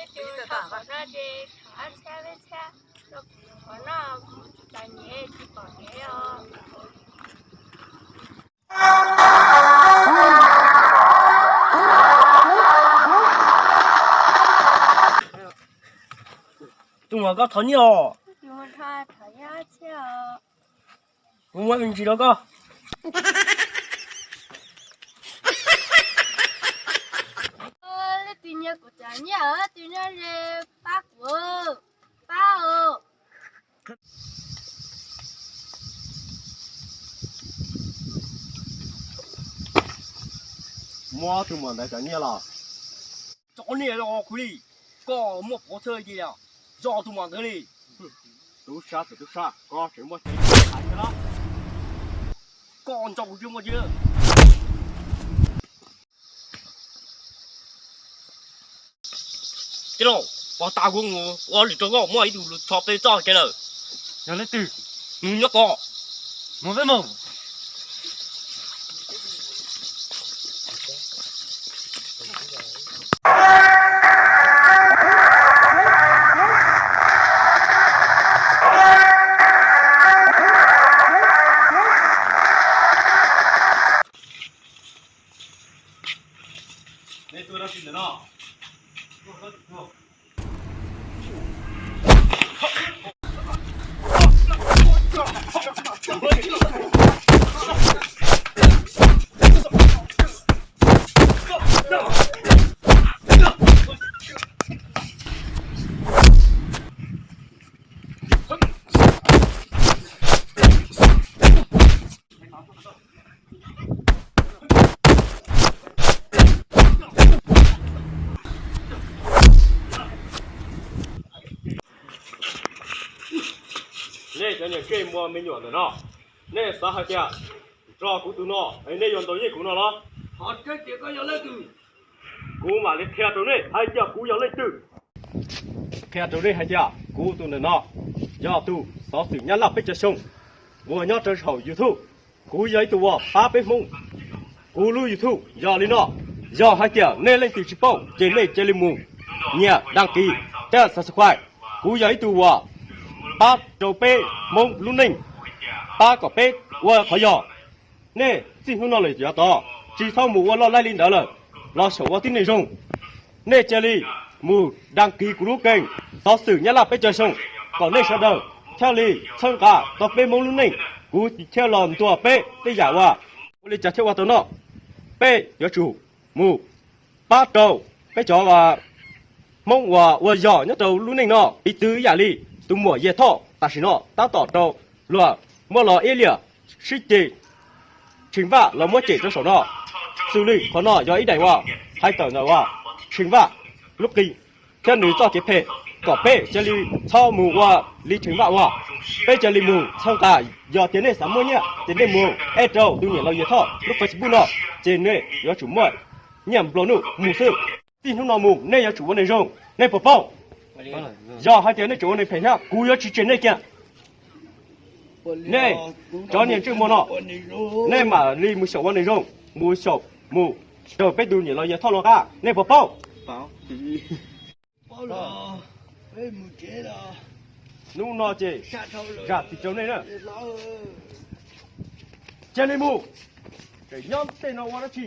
Tus tom qhov no ces thov txhab peb txhab rau kuv qhov no, kuv tsis tas nyiaj tsis pom nyiaj os. Tus muam, koj thov nyiaj os. Kuv muab me ntsis rau koj. Leej twg nyiag kuv cov nyiaj, tus nyiaj ze, pab kuv, pab os. Muab tus muam ntawd cov nyiaj los. Tso nej los kuv li, koj muaj pov thawj tias zoj tus muam ntawd li. Tub sab txawm tub sab, koj tseem muaj cai hais thiab los? Koj nco kuv tsis muaj tsi. Tij laug, pov tas kuv mus ua lwm rau koj, muaj ib tug lus txhos peb txoj kev lawm. Yog leej twg? Nws nyob ko. Mus peb mus. Nej tuaj dab tsi ntawm no? Nej cov niam tij muaj me nyuam ntawm no, nej xav hais tias nrog kuv tus no es nej yuav ntaus yeej kuv no los? Qhov tseeb tias koj yog leej twg? Kuv mam li qhia rau nej hais tias kuv yog leej twg. Qhia rau nej hais tias kuv tus ntawm no yog tus xov xwm Nyab Laj peb caug xyoo uas nyob rau saum YouTube. Kuv yog ib tug uas pab peb Hmoob. Kuv lub YouTube yog li no. Yog hais tias nej leej twg tsis paub ces nej cia li mus nias đăng ký thiab subscribe. Kuv yog ib tug uas pab rau peb Hmoob lub neej, pab kom peb ua qhov yog. Nej txij hnub no lawm yav tod tsis txhob mus ua loj laij li ntawd lawm, los xyaum ua tib neeg zoo. Nej cia li mus đăng ký kuv lub kênh xov xwm Nyab Laj peb caug xyoo, kom nej sawv daws thiaj li txhawb nqa tau peb Hmoob lub neej. Kuv thiaj los ntuas peb tej yam uas ua li cas thiaj ua tau noj. Peb yuav tsum mus pab rau peb cov Hmoob uas ua yog nyob rau lub neej no, piv txwv ib yam li tus muam Yia Thoj tam sim no tab tom rau luag muab los iab liam sib ceg, Tseem Vaj los muab cem rau saum no. Xws li qhov no yog ib daim uas hais tawm ntawm uas Tseem Vaj lub qi thiab nws txoj kev phem, kom peb cia li txhob mus ua li Tseem Vaj ua. Peb cia li mus txhawb nqa, yog tias nej xav muaj nyiaj ces nej mus add rau tus niam laus Yia Thoj lub Facebook no, ces nej yuav tsum muaj nyiaj nplua nuj mus xwb. Txij hnub no mus nej yuav tsum ua neeg zoo, nej puas paub? Yog hais tias nej tseem ua neeg phem thiab kuv yuav tsis tseg nej kiag. Nej cov niag ntsej muag no, nej mam li mus xyaum ua neeg zoo, mus xyaum mus raws peb tus niam laus Yia Thoj los qab, nej puas paub? Hnub no ces zam txim rau nej na. Cia li mus, tseem nyob tej no ua dab tsi?